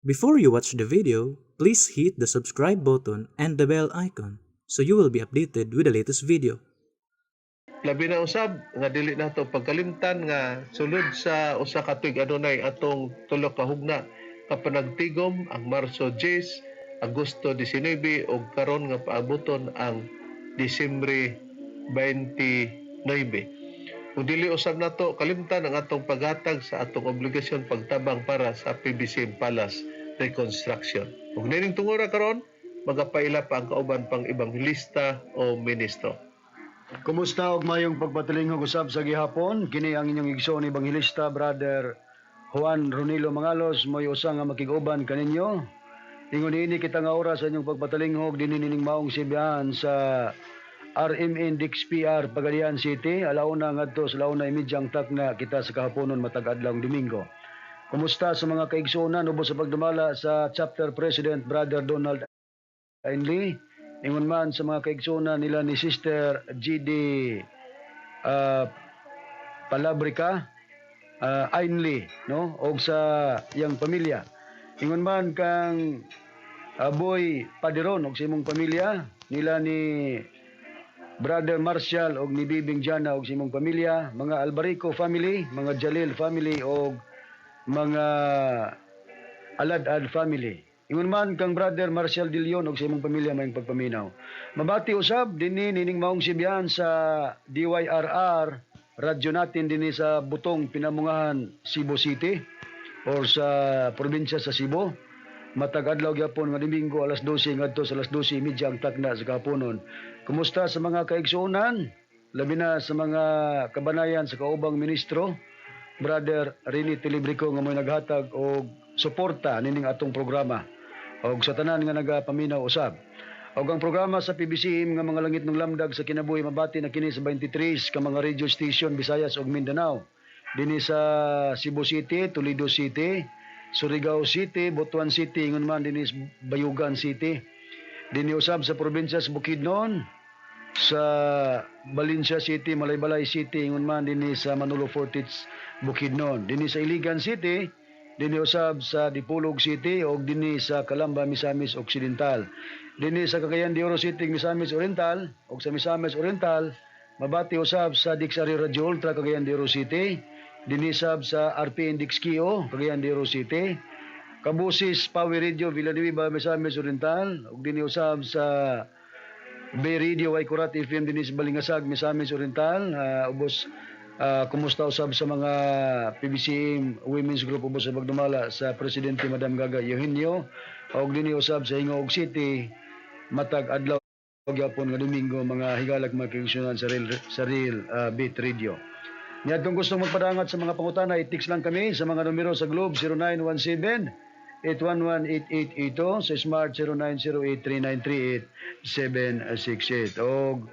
Before you watch the video, please hit the subscribe button and the bell icon so you will be updated with the latest video. Labi na usab nga dili nato pagkalimtan nga sulod sa usa ka tuig adunay atong tulo ka hugna ka panagtigom, ang Marso 10, Agosto 19 ug karon nga paabuton ang Disyembre 29. Kung dili usab nato kalimtan ang atong paghatag sa atong obligasyon pagtabang para sa PBC Palace reconstruction. Ug nining tungura karon, magapaila pa ang kauban pang ebanghelista o ministro. Kumusta og mayong pagpatilinghog usab sa gihapon? Kini ang inyong igsoon ebanghelista, Brother Juan Ronilo Mangalos, mo'y usa nga makig-uban kaninyo. Ingon ini kita nga oras sa inyong pagpatalinghog dinhi nining maong sibihan sa RMN DXPR, Pagadian City, 1:00 ngadto sa 1:30 ang takna kita sa kahaponon matag adlaw Domingo. Kumusta sa mga kaigsuonan ubos sa pagdumala sa Chapter President Brother Donald Ainley? Ingon man sa mga kaigsuonan nila ni Sister GD Palabrica Ainley, no, og sa iyang pamilya. Ingon man kang Boy Paderon og sa imong pamilya, nila ni Brother Marshall og ni Bibing Jana og sa imong pamilya, mga Albarico family, mga Jalil family og mga Alad-ad family. Ingon man kang Brother Marshall De Leon og sa imong pamilya, mayong pagpaminaw. Mabati usab dinhi nining maong sibihan sa DYRR radyo natin dinhi sa Butong, Pinamungahan, Cebu City or sa probinsya sa Cebu. Matag adlaw gyapon nga Domingo, alas 12 ngadto sa alas 12:30 ang takna sa kahaponon. Kumusta sa mga kaigsuonan? Labi na sa mga kabanayan sa kaubang ministro, Brother Rini Tilibrico, nga mo'y naghatag og suporta nining atong programa og sa tanan nga nagapaminaw usab. Og ang programa sa PBCM nga mga langit ng lamdag sa kinabuhi, mabati na kini sa 23 ka mga radio station, Visayas ug Mindanao. Dinhi sa Cebu City, Toledo City, Surigao City, Butuan City, ingon man dinhi sa Bayugan City. Dinhi usab sa probinsya sa Bukidnon, sa Valencia City, Malaybalay City, ingon man dinhi sa Manolo Fortich, Bukidnon. Dinhi sa Iligan City, dinhi usab sa Dipolog City ug dinhi sa Calamba, Misamis Occidental. Dinhi sa Cagayan de Oro City, Misamis Oriental ug sa Misamis Oriental, mabati usab sa Dixary Radio Ultra, Cagayan de Oro City. Dinhi sab sa RPN Dixkio, Cagayan de Oro City. Kabusis Power Radio, Villanueva, Misamis Oriental ug dinhi usab sa Bay Radio Waikurat FM dinhi sa Balingasag, Misamis Oriental. Ubos kumusta usab sa mga PBCM Women's Group ubos sa pagdumala sa Presidente Madam Gaga Eugenio ug dinhi usab sa Gingoog City matag adlaw gyapon nga Domingo, mga higalag mga kaigsuonan sa Real Beat Radio. Niya kung gusto magpadangat sa mga pangutana, i-text lang kami sa mga numero sa Globe 0917 811-8882, sa Smart 0908-3938-768. Og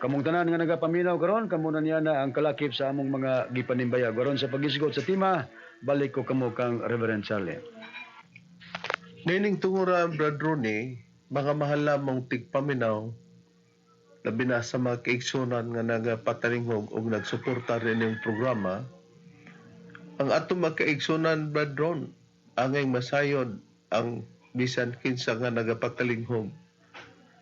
kamong tanan nga nagapaminaw karon, kamo na niya na ang kalakip sa among mga gipanimbayag. Aron sa paghisgot sa tema, balik ko kamo kang Reverend Charlie. Nining tungura, Brad Ronnie, mga mahal lamang tigpaminaw, labi na sa mga kaigsunan nga nagapatalinghog og nagsuporta rin yung programa, ang atong mga kaigsunan, Brad Ron, angay masayod ang bisan kinsa nga nagapatalinghog.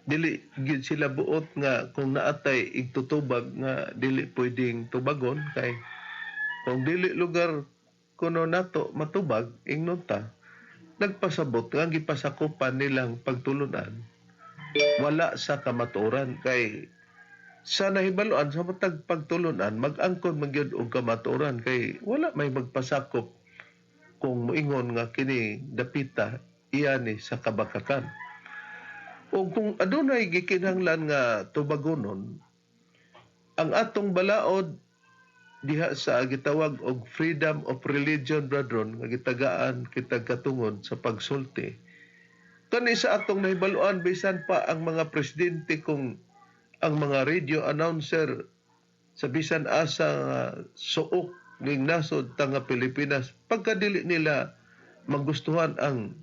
Dili gyud sila buot nga kung naatay igtutubag nga dili pwedeng tubagon, kay kung dili lugar kuno nato matubag, ingnon ta nagpasabot nga ang gipasakupan nilang pagtulunan wala sa kamatuoran, kay sa nahibaluan sa matag pagtulunan mag-angkon man gyud og kamatuoran, kay wala may magpasakop kung moingon nga kini dapita iya ni sa kabakakan. O kung adunay gikinahanglan nga tubagonon, ang atong balaod diha sa gitawag og freedom of religion, brethren, nga gitagaan kitag katungod sa pagsulti kani sa atong nahibaluan, bisan pa ang mga presidente, kung ang mga radio announcer sa bisan asa nga suok ning nasod ta nga Pilipinas, pagkadili nila magustuhan ang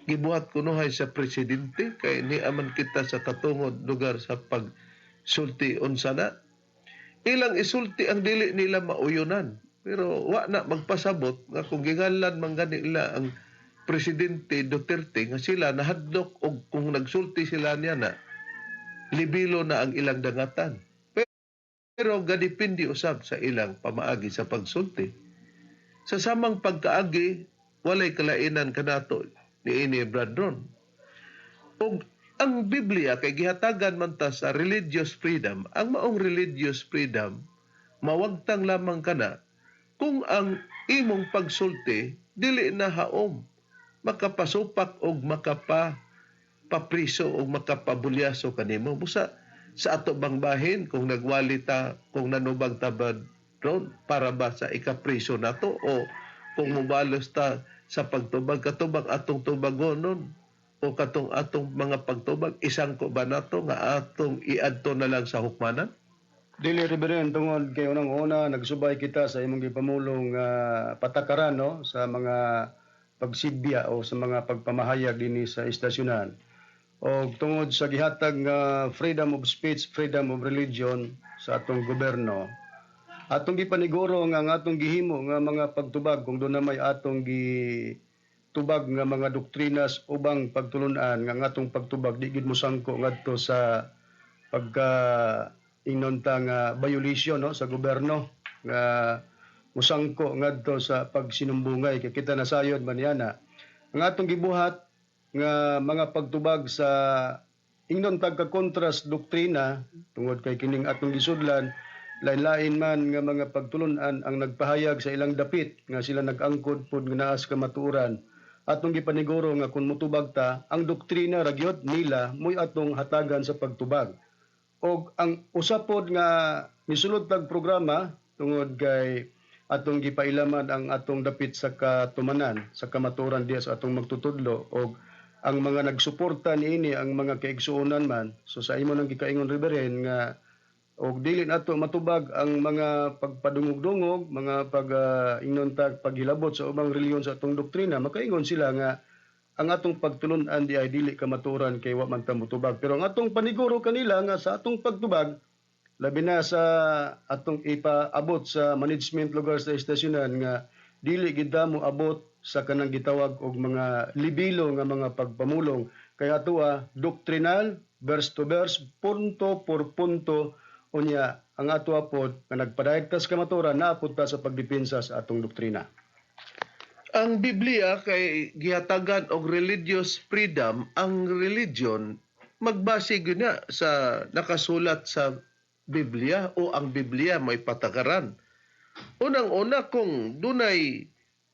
gibuhat kunuhay sa presidente, kay niaman kita sa katungod lugar sa pagsulti unsa na ilang isulti ang dili nila mauyunan, pero wa na magpasabot nga kung gigalan man gani nila ang Presidente Duterte nga sila nahadlok og kung nagsulti sila niya na libilo na ang ilang dangatan. Pero gadepende usab sa ilang pamaagi sa pagsulti. Sa samang pagkaagi, walay kalainan kanato niini, Brad Ron. Og ang Biblia kay gihatagan man ta sa religious freedom. Ang maong religious freedom mawagtang lamang kana kung ang imong pagsulti dili na haom makapasupak og makapa papriso og makapabulyaso kanimo. Busa sa ato bang bahin, kung nagwali ta, kung nanubag ta ba ron, para ba sa ikapriso nato? O kung mobalos ta sa pagtubag, katubag atong tubagonon o katong atong mga pagtubag, isangko ba nato nga atong iadto na lang sa hukmanan? Dili, Reverend, tungod kay unang-una nagsubay kita sa imong gipamulong patakaran, no, sa mga pagsidya o sa mga pagpamahayag dinhi sa istasyonan. O tungod sa gihatag nga freedom of speech, freedom of religion sa atong gobyerno, atong gipaniguro nga ang atong gihimo nga mga pagtubag, kung doon na may atong gitubag nga mga doktrinas ubang pagtulunan, nga ang atong pagtubag di gid mosangko ngadto sa pagka ingnon ta nga violation, no, sa gobyerno, nga musangko ngadto sa pagsinumbungay, kay kita nasayod man yana ang atong gibuhat nga mga pagtubag sa ingnon tag kontras doktrina, tungod kay kining atong gisudlan, lain-lain man nga mga pagtulunan ang nagpahayag sa ilang dapit nga sila nag-angkod pod nga naa sa kamatuoran. Atong gipaniguro nga kung mutubag ta, ang doktrina ra gyud nila mo'y atong hatagan sa pagtubag. Og ang usa pod nga misulod tag programa, tungod kay atong gipailaman ang atong dapit sa katumanan sa kamatuoran diya sa atong magtutudlo og ang mga nagsuporta niini, ang mga kaigsuonan man. So sa imo nang gikaingon, Reverend, nga og dili nato matubag ang mga pagpadungog-dungog, mga pag ingnon tag paghilabot sa ubang relihiyon sa atong doktrina, makaingon sila nga ang atong pagtulun-an di ay dili kamatuoran kay wa man ta motubag. Pero ang atong paniguro kanila nga sa atong pagtubag, labi na sa atong ipaabot sa management lugar sa istasyonan, nga dili gid ta mo abot sa kanang gitawag og mga libilo nga mga pagpamulong, kay atoa doctrinal, verse to verse, punto por punto. Unya ang atoa pod nga nagpadayag ta sa kamatuoran, naa pod ta sa pagdepensa sa atong doktrina. Ang Biblia kay gihatagan og religious freedom. Ang religion magbase gyud na sa nakasulat sa Biblia o ang Biblia may patakaran. Unang-una, kung dunay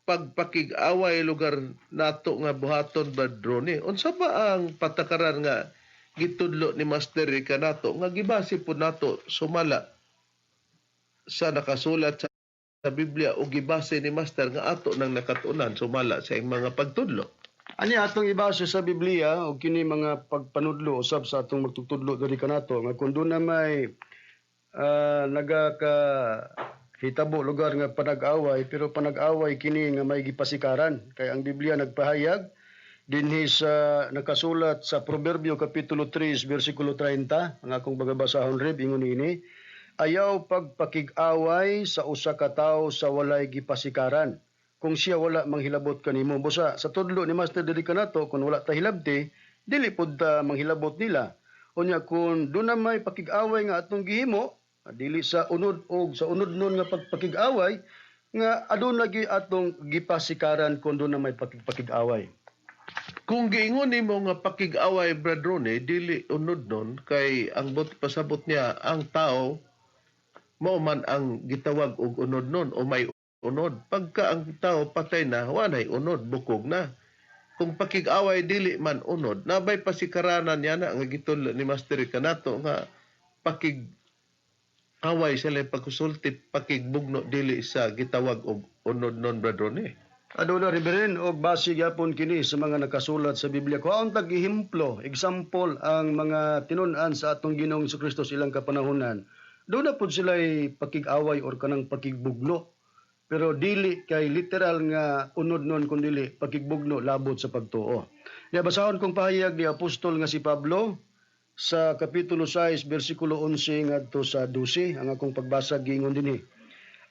pagpakig-away lugar nato nga buhaton, Brad Ronnie, unsa ba ang patakaran nga gitudlo ni Master Rica nato nga gibase po nato sumala sa nakasulat sa Biblia o gibase ni Master nga ato nang nakatunan sumala sa iyang mga pagtudlo? Ani atong ibase sa Biblia o kini mga pagpanudlo usab sa atong magtutudlo diri kanato nga kung doon na may nagaka hitabo lugar nga panag-away, pero panag-away kini nga may gipasikaran, kay ang Biblia nagpahayag dinhi sa nakasulat sa Proverbio kapitulo 3 bersikulo 30. Ang akong bagabasahon, Reb, ingon ini: "Ayaw pagpakig-away sa usa ka tawo sa walay gipasikaran kung siya wala manghilabot kanimo." Busa sa tudlo ni Master diri kanato, kung wala ta hilabti, dili pud ta manghilabot nila. Unya kung doon na may pakig-away nga atong gihimo, dili sa unod og sa unod nun nga pagpakig-away, nga aduna lagi atong gipasikaran kung doon na may pakigpakig-away. Kung giingon nimo nga pakig-away, Brad Ronnie, dili unod nun, kay ang but pasabot niya, ang tao mao man ang gitawag og unod nun o may unod. Pagka ang tao patay na, walay unod, bukog na. Kung pakig-away dili man unod, nabay pasikaranan niya na nga gitudlo ni Master kanato nga pakig away sa ilang pagkusulti, pakigbugno, dili sa gitawag og unod nun, Brad Ronnie. Aduna, Reverend, og base gyapon kini sa mga nakasulat sa Biblia. Kuhaon tag ehemplo, example, ang mga tinun-an sa atong Ginoong Kristo sa ilang kapanahonan. Doon na pud sila'y pakig-away or kanang pakigbugno. Pero dili kay literal nga unod nun, kun dili pakigbugno labot sa pagtuo. Ya, basahon kong pahayag ni apostol nga si Pablo sa kapitulo 6 bersikulo 11 ngadto sa 12. Ang akong pagbasa giingon dinhi: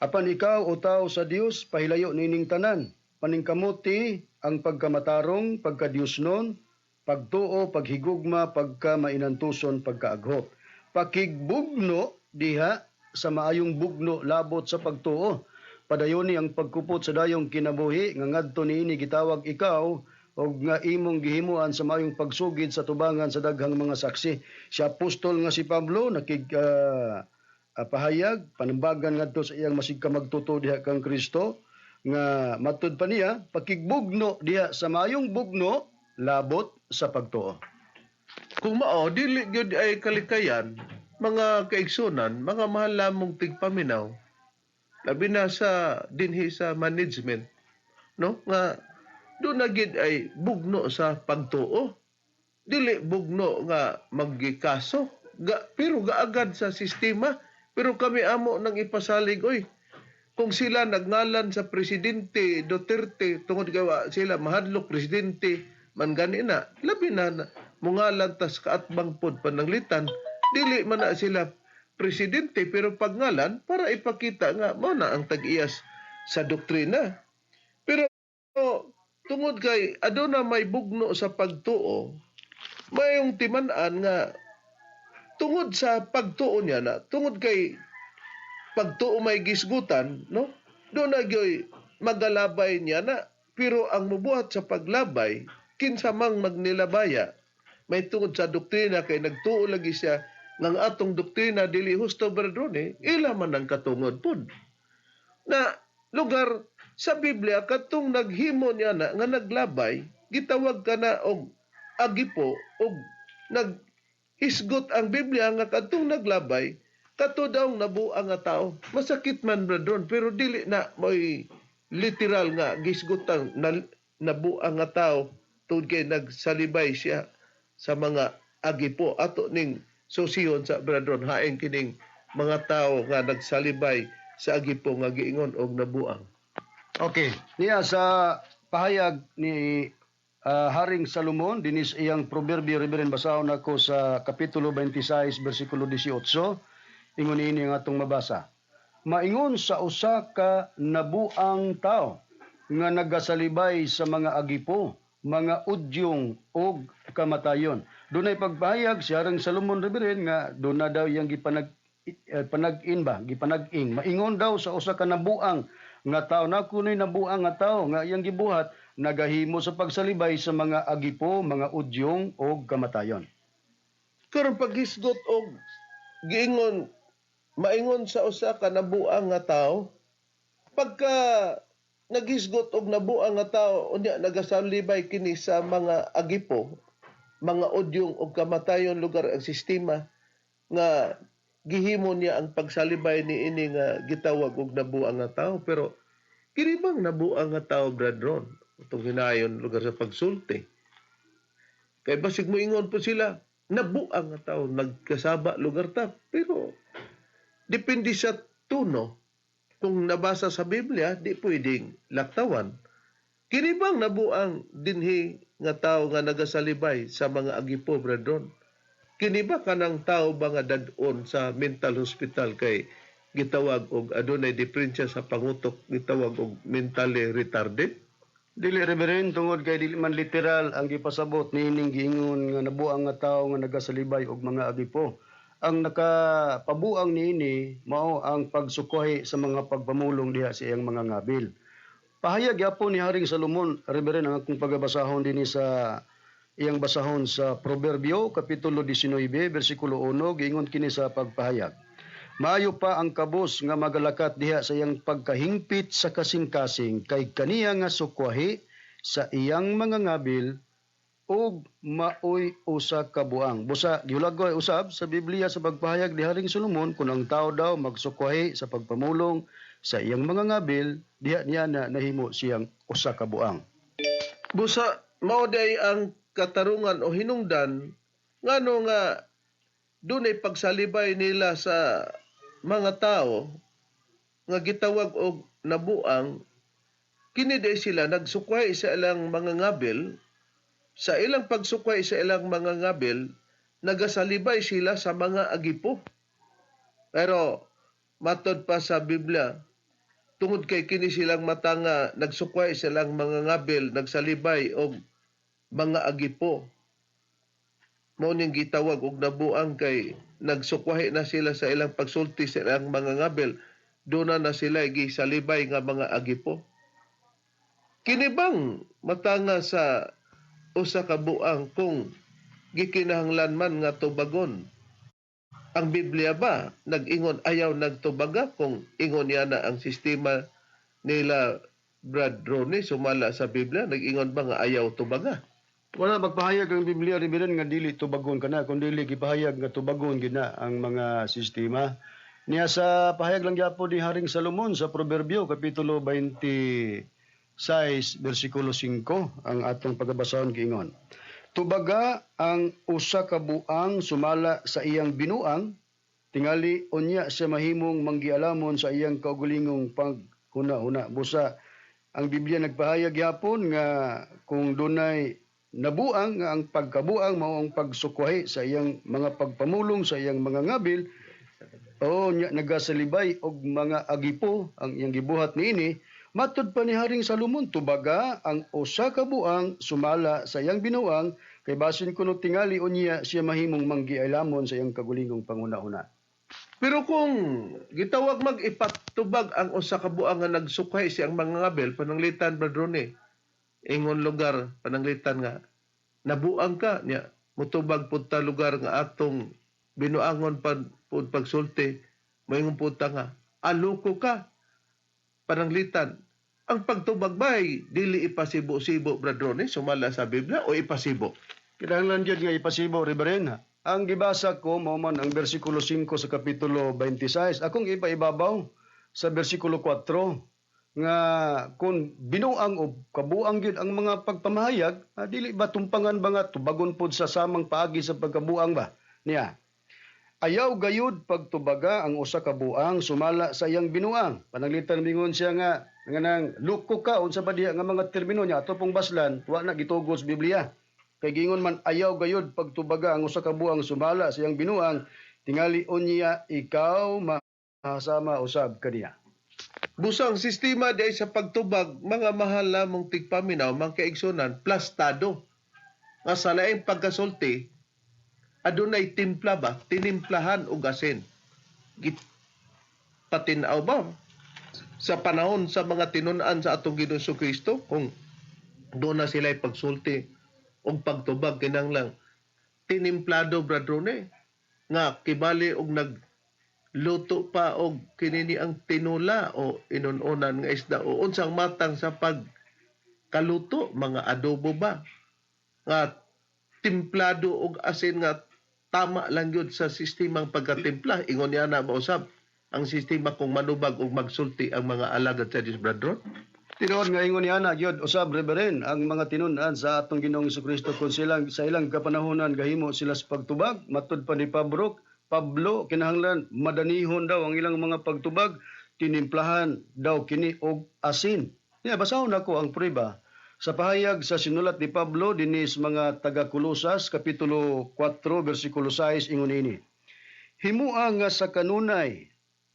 "Apan ikaw, o tao sa Dios, pahilayo nining tanan. Paningkamuti Ang pagkamatarong, pagkadiyosnon, pagtuo, paghigugma, pagkamainantuson, pagkaaghot. Pakigbugno diha sa maayong bugno labot sa pagtuo. Padayoni ang pagkupot sa dayong kinabuhi nga ngadto niini gitawag ikaw og nga imong gihimuan sa maayong pagsugid sa tubangan sa daghang mga saksi. Si apostol nga si Pablo nakig pahayag panambagan ngadto sa iyang masig ka magtuto diha kang Kristo nga matud pa niya pakigbugno diha sa maayong bugno labot sa pagtuo. Kung mao, dili gyud ay kalikayan, mga kaigsunan, mga mahal lamong tigpaminaw, labi na sa dinhi sa management, no, nga doon na gid ay bugno sa pagtuo, dili bugno nga maggikaso ga, pero gaagad sa sistema. Pero kami amo nang ipasalig, oy, kung sila nagngalan sa presidente Duterte tungod kay wa sila mahadlok, presidente man gani na, labi na na mungalan tas kaatbang pod pananglitan dili man na sila presidente, pero pagngalan para ipakita nga mao na ang tag-iyas sa doktrina. Pero tungod kay aduna may bugno sa pagtuo, mayong timan-an nga tungod sa pagtuo niya na, tungod kay pagtuo may gisgutan, no, doon na gyoy magalabay niya na. Pero ang mubuhat sa paglabay, kinsa mang magnilabaya, may tungod sa doktrina kay nagtuo lagi siya ng atong doktrina dili husto, brethren, eh, ila man ang katungod pud na lugar sa Biblia katong naghimo niya na nga naglabay, gitawag ka na og agipo og naghisgot ang Biblia nga kadtong naglabay kato daw nabuang nga tao. Masakit man, brethren, pero dili na mo'y literal nga gisgutan na nabuang nga tao tungod kay nagsalibay siya sa mga agipo. Ato ning susiyon sa, brethren, hain kining mga tao nga nagsalibay sa agipo nga giingon og nabuang. Okay. Niya sa pahayag ni Haring Salomon dinis iyang Proverbio, Reverend, basahon ako sa kapitulo 26 bersikulo 18. Ingon ini ang atong mabasa. Maingon sa usa ka nabuang tao nga nagasalibay sa mga agipo, mga udyong og kamatayon. Dunay pagpahayag si Haring Salomon, Reverend, nga doon na daw iyang gipanag panag-in ba, gipanag-ing. Maingon daw sa usa ka nabuang nga tao na kuno'y nabuang nga tao nga iyang gibuhat nagahimo sa pagsalibay sa mga agipo, mga udyong og kamatayon. Karon paghisgot og giingon maingon sa usa ka nabuang nga tao, pagka naghisgot og nabuang nga tao unya nagasalibay kini sa mga agipo, mga udyong og kamatayon, lugar ang sistema nga gihimo niya ang pagsalibay ni ini nga gitawag og nabuang nga tao. Pero kini bang nabuang nga tao, Brad Ron, itong hinayon lugar sa pagsulti, kay basig moingon po sila nabuang nga tao, nagkasaba lugar ta, pero depende sa tuno. Kung nabasa sa Biblia, di pwedeng laktawan. Kini bang nabuang dinhi nga tao nga nagasalibay sa mga agipo, brethren, kini ba kanang tao ba nga dad-on sa mental hospital kay gitawag og adunay diferensya sa pangutok, gitawag og mentally retarded? Dili, Reverend, tungod kay dili man literal ang gipasabot niining giingon nga nabuang nga tao nga nagasalibay og mga agipo. Ang nakapabuang niini mao ang pagsukuhi sa mga pagpamulong diha sa iyang mga ngabil. Pahayag gyapon ni Haring Salomon, Reverend, ang akong pagabasahon dinhi sa iyang basahon sa Proverbio kapitulo 19 bersikulo 1, giingon kini sa pagpahayag. Maayo pa ang kabos nga magalakat diha sa iyang pagkahingpit sa kasing-kasing kay kaniya nga sukwahi sa iyang mga ngabil ug maoy usa ka buang. Busa gihulagoy usab sa Biblia sa pagpahayag ni Haring Solomon kung ang tao daw magsukwahi sa pagpamulong sa iyang mga ngabil, diha niya na nahimo siyang usa ka buang. Busa mao day ang katarungan o hinungdan ngano nga dunay pagsalibay nila sa mga tao nga gitawag og nabuang. Kini day sila nagsukway sa ilang mga ngabil. Sa ilang pagsukway sa ilang mga ngabil, nagasalibay sila sa mga agipo. Pero matod pa sa Biblia, Tungod kay kini silang mata nga nagsukway silang mga ngabil, nagsalibay og mga agipo. Mao ning gitawag og nabuang kay nagsukwahi na sila sa ilang pagsulti sa ilang mga ngabil, duna na sila gisalibay nga mga agipo. Kini bang mata nga sa usa ka buang kung gikinahanglan man nga tubagon? Ang Biblia ba nag-ingon ayaw nagtubaga kung ingon niya na ang sistema nila Brad Ronnie sumala sa Biblia, nag-ingon ba nga ayaw tubaga? Wala magpahayag ang Biblia, Reverend, nga dili tubagon kana, kun dili gipahayag nga tubagon gid na ang mga sistema. Niya sa pahayag lang gyapon ni Haring Salomon sa Proverbio kapitulo 26 bersikulo 5 ang atong pagabasahon giingon. Tubaga ang usa ka buang sumala sa iyang binuang, tingali unya siya mahimong manggialamon sa iyang kaugalingong paghuna-huna. Busa ang Biblia nagpahayag gyapon nga kung dunay nabuang nga ang pagkabuang mao ang pagsukwahi sa iyang mga pagpamulong sa iyang mga ngabil o nya nagasalibay og mga agipo ang iyang gibuhat niini. Matud pa ni Haring Salomon, tubaga ang usa ka buang sumala sa iyang binuang kay basin kuno tingali unya siya mahimong manggialamon sa iyang kagulingong panghuna-huna. Pero kung gitawag mag-ipatubag ang usa ka buang nga nagsukhay siyang mga ngabel, pananglitan, Brad Ronnie, ingon lugar, pananglitan nga nabuang ka niya, mutubag pud ta lugar nga atong binuangon pa pud pagsulti, moingon pud ta nga aloko ka. Pananglitan, ang pagtubag bay dili ipasibo-sibo, Brad Ronnie, sumala sa Biblia o ipasibo? Kinahanglan gyud nga ipasibo, Reverend. Ang gibasa ko mao man ang bersikulo 5 sa kapitulo 26. Akong ipaibabaw sa bersikulo 4 nga kung binuang o kabuang gyud ang mga pagpamahayag, dili ba tumpangan ba nga tubagon pod sa samang paagi sa pagkabuang ba? Niya. Ayaw gayud pagtubaga ang usa ka buang sumala sa iyang binuang. Pananglitan mingon siya nga nang luko ka, unsa ba diha nga mga termino niya ato pong baslan, wa na gitugot sa Biblia. Kay gingon man ayaw gayud pagtubaga ang usa ka buang sumala sa iyang binuang, tingali unya ikaw mahasama usab kaniya. Busang sistema di ay sa pagtubag, mga mahal lamang tigpaminaw, mga kaigsunan, plastado. Nga sa laing pagkasulti, adunay timpla ba? Tinimplahan og asin. Patinaw ba? Sa panahon sa mga tinun-an sa atong Ginoong Kristo, kung doon na sila'y pagsulti og pagtubag, kinahanglang tinimplado, Brad Rone, nga kibali og nagluto pa og kinini ang tinula o inununan nga isda o unsang matang sa pagkaluto, mga adobo ba nga timplado og asin nga tama lang yun sa sistemang pagkatimpla. Ingon niya na mausab ang sistema kung manubag og magsulti ang mga alagad sa Diyos, Brad Ron? Tinuod nga ingon niya na gyud usab, Reverend, ang mga tinun-an sa atong Ginoong Kristo kung silang sa ilang kapanahonan gahimo sila sa pagtubag, matud pa ni Pablo kinahanglan madanihon daw ang ilang mga pagtubag, tinimplahan daw kini og asin. Niya basahon nako ang prueba sa pahayag sa sinulat ni Pablo dinhi sa mga taga Kolosas kapitulo 4 bersikulo 6, ingon ini. Himua nga sa kanunay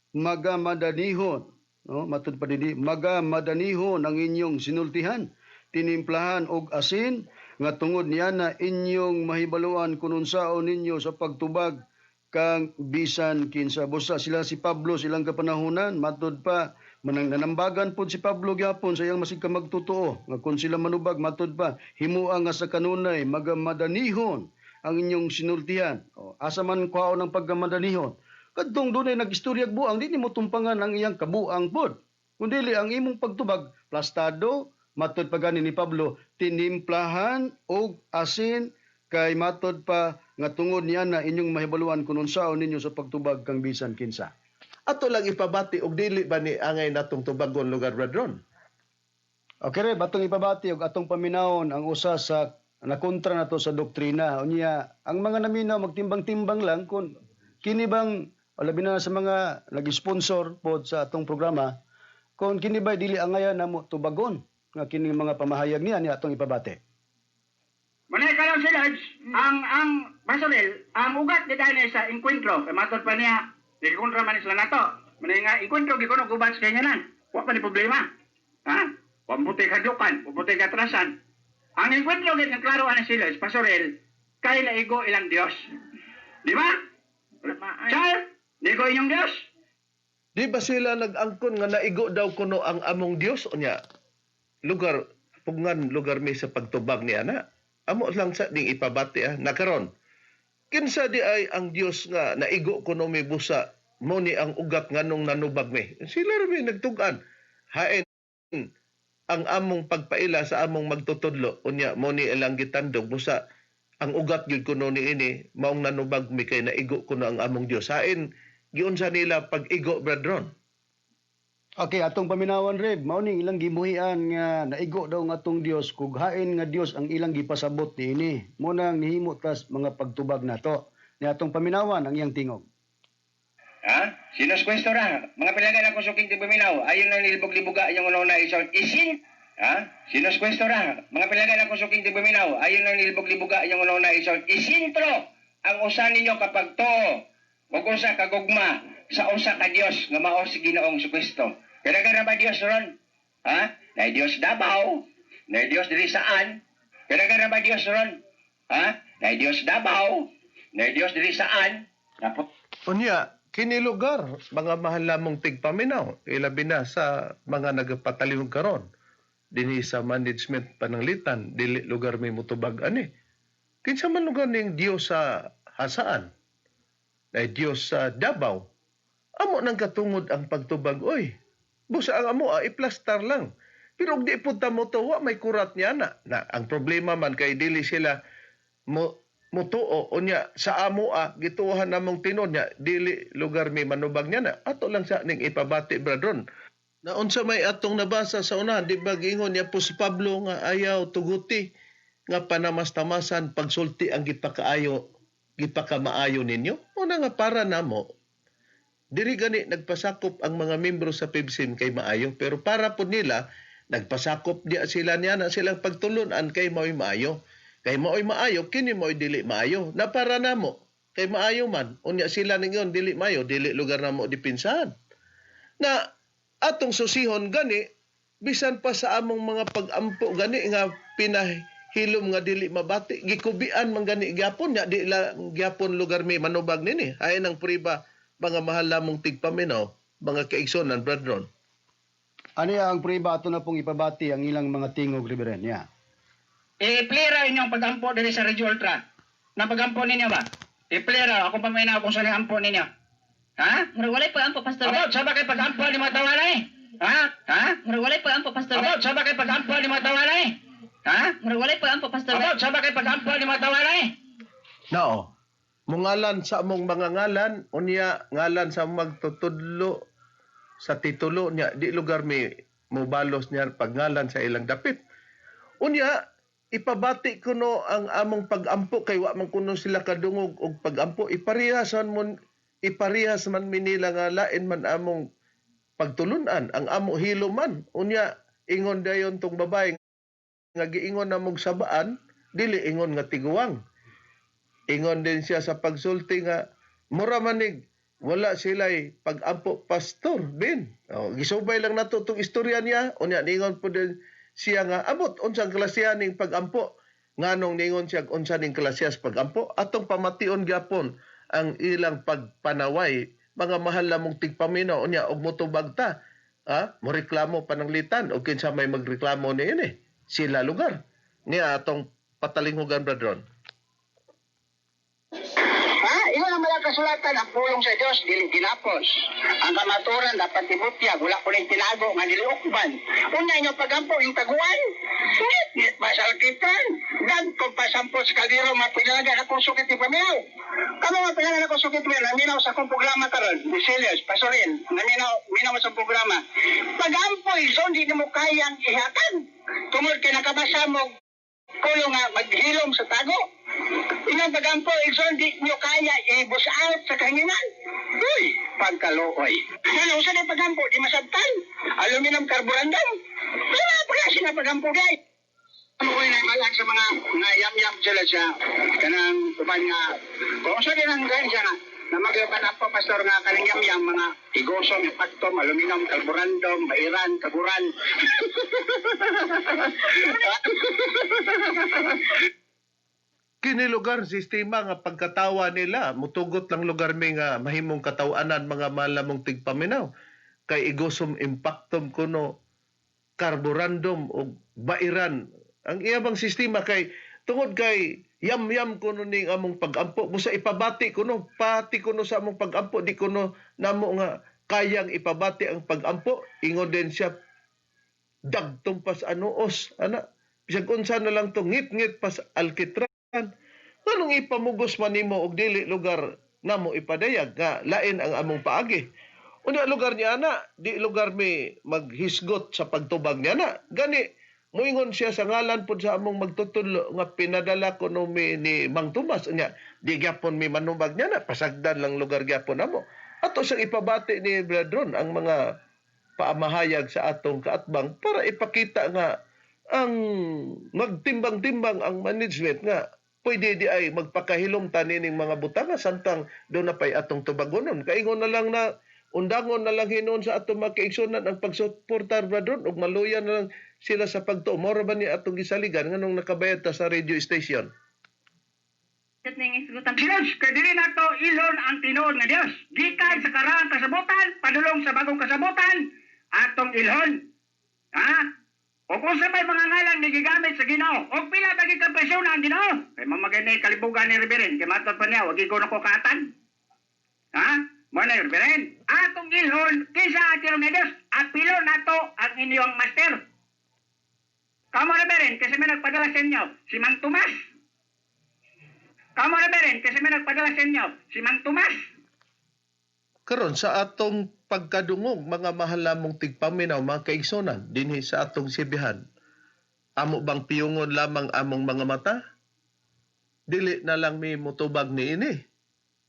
magamadanihon, no, matud pa dinhi magamadanihon ang inyong sinultihan, tinimplahan og asin, nga tungod niya na inyong mahibaluan kun unsaon ninyo sa pagtubag kang bisan kinsa. Busa sila si Pablo silang kapanahonan, matud pa manang nanambagan pod si Pablo gyapon sa iyang masig ka magtotoo nga kun sila manubag, matud pa, himua nga sa kanunay magamadanihon ang inyong sinultihan. O, asa man kwaon ang pagkamadanihon? Kadtong dunay nag-istoryag buang, di nimo tumpangan ang iyang kabuang pod. Kun dili ang imong pagtubag plastado, matud pa gani ni Pablo, tinimplahan og asin, kay matud pa nga tungod niya na inyong mahibaluan kun unsaon ninyo sa pagtubag kang bisan kinsa. Ato lang ipabati og dili ba ni angay natong tubagon lugar, Brad Ron? Okay re, batong ipabati og atong paminawon ang usa sa nakontra nato sa doktrina. Unya, ang mga naminaw magtimbang-timbang lang kung kini bang o labi na sa mga nag-sponsor pod sa atong programa, kung kini ba dili angayan namo tubagon nga kining mga pamahayag niya ni atong ipabati. Manay karon si Lodge, ang Basorel, ang ugat ni dahil sa enkwentro, kay matod pa niya, gikontra man sila nato. Manay nga enkwentro gikuno gubat sa kanyanan. Wa pa ni problema. Ha? Wa mo kadlukan, wa mo katrasan. Ang enkwentro gid nga klaro ana sila is Pasorel, kay naigo ilang Dios. Di ba? Char, nigo inyong Dios. Di ba sila nag-angkon nga naigo daw kuno ang among Dios unya? Lugar pugngan lugar mi sa pagtubag niya na. Amo lang sa ding ipabati ah nakaron. Kinsa di ay ang Dios nga naigo kuno mi busa mo ni ang ugat nganong nanubag mi. Sila ra mi nagtug-an. Hain ang among pagpaila sa among magtutudlo unya mo ni ilang gitandog busa ang ugat gyud kuno niini maong nanubag mi kay naigo kuno ang among Dios. Hain giunsa nila pag-igo, Brad Ron? Okay, atong paminawan Reb, mao ning ilang gimuhian nga naigo daw nga atong Dios kug hain nga Dios ang ilang gipasabot niini. Mo nang nihimo tas mga pagtubag nato. Ni atong paminawan ang iyang tingog. Ha? Sino kwesto ra? Mga pilagan ako suking tigbuminaw. Ayon lang nilibog-libuga yung una isol. Isin! Ha? Sino kwesto ra? Mga pilagan ako suking tigbuminaw. Ayon lang nilibog-libuga yung una isol. Isintro ang usa ninyo kapag to. Ug usa ka gugma sa usa ka Dios nga mao si Ginoong Kristo. Kaya ba Dios ron? Ha? Na Dios Davao, na Dios diri saan? Kaya ba Dios ron? Ha? Na Dios Davao, na Dios diri saan? Napot Unya, kini lugar, mga mahal namong tigpaminaw, ilabi na sa mga nagapatalimog karon dinhi sa management pananglitan, dili lugar may mutubag ani. Kinsa man lugar ning Dios sa Hasaan, ay Dios sa Davao. Amo nang katungod ang pagtubag oy. Busa ang amo ah, iplastar lang. Pero og di pud ta mo wa may kurat niya na. Na ang problema man kay dili sila mo mutuo unya sa amo ah, gituohan namong tinon niya dili lugar mi manubag niya na ato lang sa ning ipabati, Bradron, na unsa may atong nabasa sa unahan, di ba giingon niya po si Pablo nga ayaw tuguti nga panamas-tamasan pagsulti ang gipakaayo gipakamaayo ninyo. Una nga para namo diri gani nagpasakop ang mga membro sa PIBSIM kay maayo, pero para po nila nagpasakop diya sila niya na silang pagtulunan kay mao'y maayo, kay mao'y maayo kini mao'y dili maayo na para namo kay maayo man unya sila ningon dili maayo, dili lugar namo dipinsahan na atong susihon gani bisan pa sa among mga pag-ampo gani nga pinahilom nga dili mabati gikubian man gani gyapon nya di lang gyapon lugar mi manubag nini. Ay nang priba, mga mahal lamong tigpaminaw, mga kaigsonan, Brad Ron. Ani ang priba ato na pong ipabati ang ilang mga tingog, Reverend. Yeah. I-play inyong pag-ampo diri sa Radio Ultra. Na pag-ampo ninyo ba? I-play raw. Akong paminaw kung saan ang ampo ninyo. Ha? Murag walay pag-ampo, Pastor. Abot, sa ba kay pag-ampo ni mga tawala eh? Ha? Ha? Murag walay pag-ampo, Pastor. Abot, sa ba kay pag-ampo ni mga tawala eh? Ha? Murag walay pag-ampo, Pastor. Abot, sa ba kay pag-ampo ni mga tawala eh? Nao, mungalan sa among mga ngalan, unya ngalan sa magtutudlo sa titulo niya, di lugar mi mubalos niya pagngalan sa ilang dapit. Unya, ipabati kuno ang among pag-ampo kay wa man kuno sila kadungog og pag-ampo. Iparihasan mo iparehas man mi nila nga lain man among pagtulunan, ang amo hilo man. Unya, ingon dayon tong babae nga giingon namong sabaan, dili ingon nga tiguang. Ingon din siya sa pagsulti nga mura manig wala sila'y pag-ampo, Pastor Ben. O, gisubay lang nato tong istorya niya. Unya ningon po din siya nga abot unsang klasihan ning pag-ampo. Nganong ningon siya unsa ning klasehas pag-ampo, atong pamation gyapon ang ilang pagpanaway, mga mahal lamong tigpaminaw. Unya og motubag ta ha, moreklamo pananglitan og kinsa may magreklamo niini sila lugar niya atong patalinghugan, Bradron. Ha? Ingon ang mga kasulatan, ang pulong sa Dios dili ginapos. Ang kamaturan dapat ibutyag, wala ko ning tinago nga dili ukban. Unya inyo pagampo yung taguan. Ngit masalkitan. Dagko pasampot sa kaldero mapinalagan akong sukit ni pamiyaw. Kamo mapinalagan akong sukit ni naminaw sa akong programa karon. Bisilios, Pastorin, naminaw, minaw sa programa. Pagampo igsoon di nimo kayang ihatag. Tungod kay nakabasa mo kulo nga maghilom sa tago. Inyong pagampo, igsoon di nyo kaya i-busaot sa kahanginan. Uy, pagkaluoy. Ano, usa na pagampo, di masabtan. Aluminum carborundum. Wala pa kasi na pagampo, guys. Ano ko yung malag sa mga nga yam-yam sila siya. Kanang uban nga, kung sa din ang ganyan siya nga, Namagyaban ako, Pastor, nga kaning yam mga igusom, ipaktom, aluminum, carborundum, bairan, kaguran. Kini lugar sistema nga pagkatawa nila mutugot lang lugar mi nga mahimong kataw-anan, mga malamong tigpaminaw, kay igusom impactum kuno, carborundum og bairan ang iya bang sistema, kay tungod kay yam-yam kuno ning among pagampo. Busa ipabati kuno, pati kuno sa among pagampo, di kuno namo nga kayang ipabati ang pagampo. Ingon din siya, dagtong pas anuos ana, bisag unsa na lang to, ngit-ngit pas alkitran. Nganong ipamugos man nimo og dili lugar namo ipadayag nga lain ang among paagi? Unya lugar niya ana, di lugar mi maghisgot sa pagtubag niya na. Gani muingon siya sa ngalan pod sa among magtutudlo nga pinadala kuno mi ni Mang Tomas. Unya di gyapon mi manubag niya na, pasagdan lang lugar gyapon namo. Ato siyang ipabati ni Brethren ang mga paamahayag sa atong kaatbang para ipakita nga ang magtimbang-timbang ang management nga pwede di ay magpakahilom tanining mga butanga samtang do na pay atong tubagonon. Kaingon na lang na undangon na lang hinuon sa atong mga kaigsunan ang pagsuportar, brethren, ug maluya na lang sila sa pagtuo. Mao ba ni atong gisaligan nganong nakabayad ta sa radio station? Ning isgutan. Diyos, kay dili nato ilon ang tinuod nga Dios. Gikan sa karaang kasabutan, padulong sa bagong kasabutan, atong ilhon. Ha? O kung sa may mga ngalan ni gigamit sa Ginoo, o pila ba ka persona ang Ginoo? Kay mamagay na kalibugan ni Reverend, kay matod pa niya, wagi ko na ko kaatan. Ha? Mo na, Reverend. Atong ilhon kinsa ang tinuod nga Dios, apilo nato ang inyong master. Kamo, Reverend, kasi may nagpadala sa inyo, si Mang Tomas. Kamo, Reverend, kasi may nagpadala sa inyo, si Mang Tomas. Karon sa atong pagkadungog, mga mahal namong tigpaminaw, mga kaigsonan dinhi sa atong sibihan, amo bang piyungon lamang among mga mata? Dili na lang mi mutubag niini.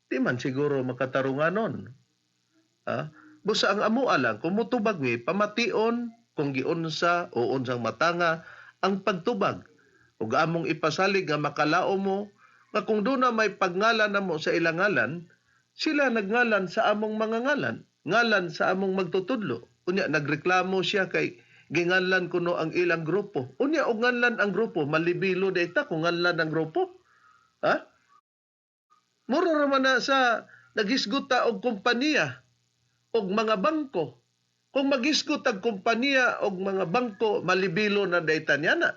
Di man siguro makatarunganon. Ha? Busa ang amo lang kung mutubag mi, pamation kung giunsa o unsang matanga ang pagtubag ug among ipasalig nga makalao mo nga kung doon na may pagngalan namo sa ilang ngalan, sila nagngalan sa among mga ngalan, ngalan sa among magtutudlo. Unya nagreklamo siya kay ginganlan kuno ang ilang grupo. Unya og nganlan ang grupo, malibilo data kung nganlan ang grupo. Ha? Muro ra man na sa naghisgot ta og kompanya og mga bangko. Kung maghisgot ang kompanya og mga bangko, malibilo na dayta niya na.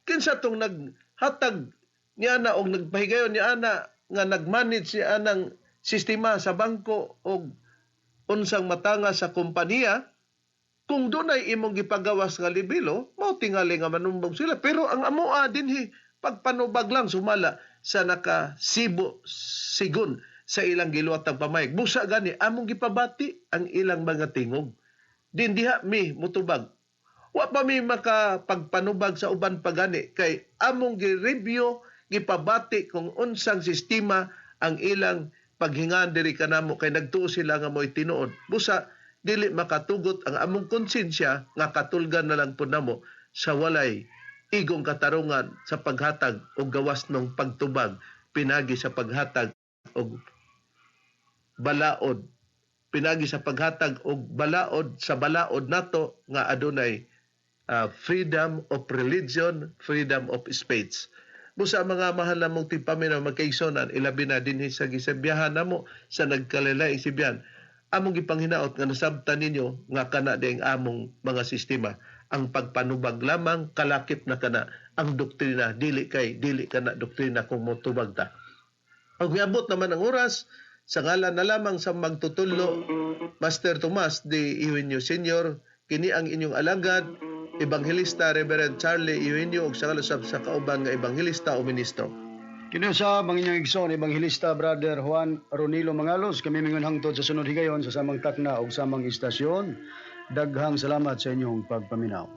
Kinsa tong naghatag niya na og nagpahigayon niya na nga nagmanage niya ng sistema sa bangko og unsang matanga sa kompanya, kung dunay imong gipagawas nga libelo, mao tingali nga manumbong sila. Pero ang amoa dinhi, pagpanubag lang sumala sa nakasibo sigon sa ilang giluwatang pamayag. Busa gani among gipabati ang ilang mga tingog. Din diha mi mutubag. Wa pa mi makapagpanubag sa uban pa gani kay among gi-review, gipabati kung unsang sistema ang ilang paghingan diri kanamo, kay nagtuo sila nga mo'y tinuod. Busa dili makatugot ang among konsensya nga katulgan na lang pud namo sa walay igong katarungan sa paghatag og gawas ng pagtubag pinagi sa paghatag og balaod, pinagi sa paghatag og balaod sa balaod nato nga adunay freedom of religion, freedom of speech. Busa mga mahal namong tigpaminaw, magkaigsonan, ilabi na dinhi sa gisabihan namo sa nagkalain sibihan. Among gipanghinaot nga nasabtan ninyo nga kana di ang among mga sistema. Ang pagpanubag lamang kalakip na kana ang doktrina, dili kay dili kana doktrina kung motubag ta. Ang miabot naman ang oras, sa ngalan na lamang sa magtutudlo, Master Tomas D. Eugenio Sr., kini ang inyong alagad, Ebanghelista Reverend Charlie Eugenio, ug sa ngalan sa kauban nga ebanghelista o ministro. Kini sa mga inyong igsoon, Ebanghelista Brother Juan Ronilo Mangalos, kami mingon hangtod sa sunod higayon sa samang takna ug samang istasyon. Daghang salamat sa inyong pagpaminaw.